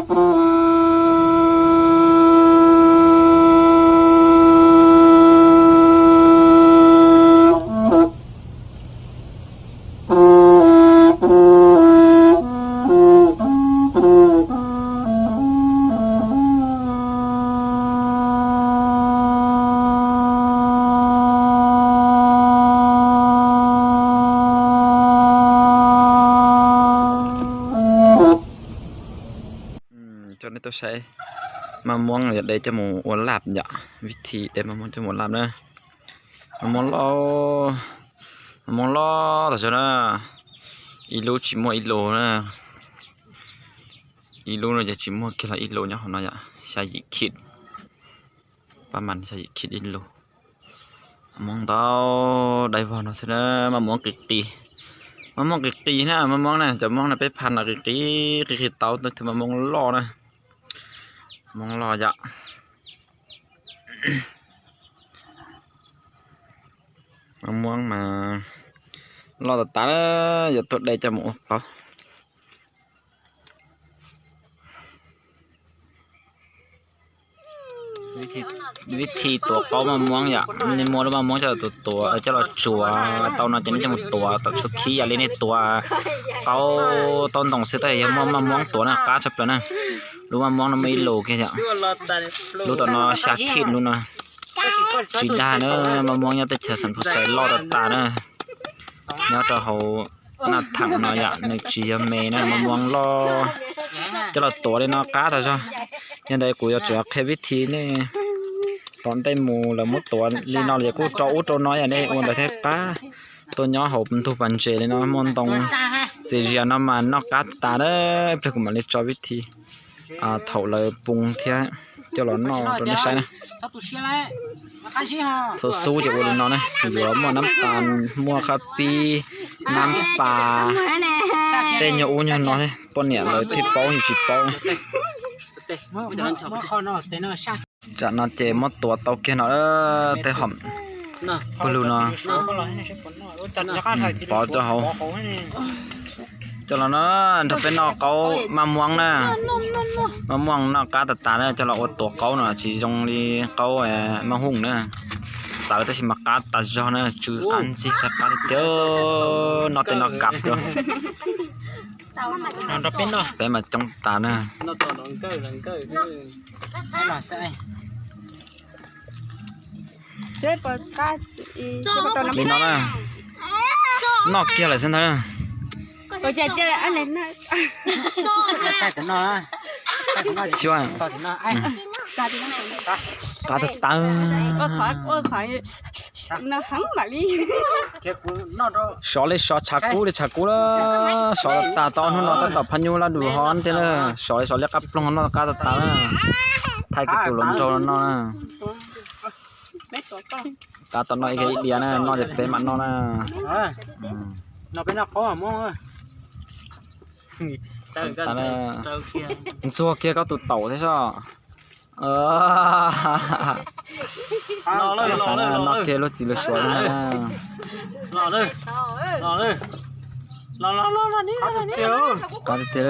Coj nej tuaj saib maj muab yog de coj mus ua laj yom, vib thi de maj muab coj mus ua laj na. Maj muab loj, maj muab loj tas zog na, ib lub tsis muaj ib lus na, ib lub no ces tsis muaj kiag los ib lus nyob hauv no yom, xya yim khib, pab mas xya yim khib ib lus. Maj muab ntau dai vog no xwb na, maj muab qis qis, maj muab qis qis na, maj muab na, cov muab no peb pha no qis qis qis qis tau tus maj muab loj na, muab loj yom. Maj muab mas loj tas tas, yuav tuaj de coj mus ua qaub. Vib thi tuav qaub maj muab yom, nej muaj lub maj muab coj tuav tuav coj los tsuav tau no ces nej coj mus tuav tom tshuab khib yam li nej tuav qaub taub ntoo xwb, tab sis yog muaj maj muab tuav na qab tshaj plaws na. Lub maj muab no muaj ib lus kiag yom, lub tom no xya khib lub no. Tsis dag na, maj muab nyob teb chaws Xeev Phu Xais loj tas tas na. Nyob rau hauv Naj Theem no yom, nws tsis yog me na, maj muab loj. Coj los tuav li no qab tas zog. Yog ntawd kuv yuav tsum qhia vib thi nej tom ntej mus lawv muab tuav li no los kuj rau ub rau no yom, nej ua ntawd thiaj qab. Tuaj nyob hauv ntug pas ntses li no muaj ntoo txias zias no mas noj qab tas na. Ib pliag kuv mam li tso vib thi thaum lawv poo thiab coj los noj rau nej saib na. Thaum xub ces ua li no na, yuav muaj nab tas, muaj qab pib, nab pas, tej nyuag ub nyuag no thiab, poj niam lawv thiaj paub yus tsis paub na. Tsam no ces muab tuav tau kiag no, tej hom pawg lug no pov rau hauv. Coj los no nrog peb noj qaub maj muab na. Maj muab noj qab tas tas na, coj los ua tuav qaub no tsis zoo li qaub maj hooj na. Txawv tab sis mas qab tas zog na, tsw qab ntxig thiab qab tiag tiag, noj tej no kam rau. Peb mas coob tas na. Li no na, noj kiag lawm xwb ntag. Qab tas tas. Sov li sov tshav kub li tshav kub na, sov tas tau hnub no tab tom phab nyuj laj dus ho thiab na, sov li sov li qab ploog noj qab tas tas na. Thaij kuv tus hluas nraug no na. Qab tau noj ib diav na, noj ces peb mam noj na. Ntxuag kiag koj tus taum thiab soj. Noj kiag lub txiv lub suav na. Qab tiag tiag.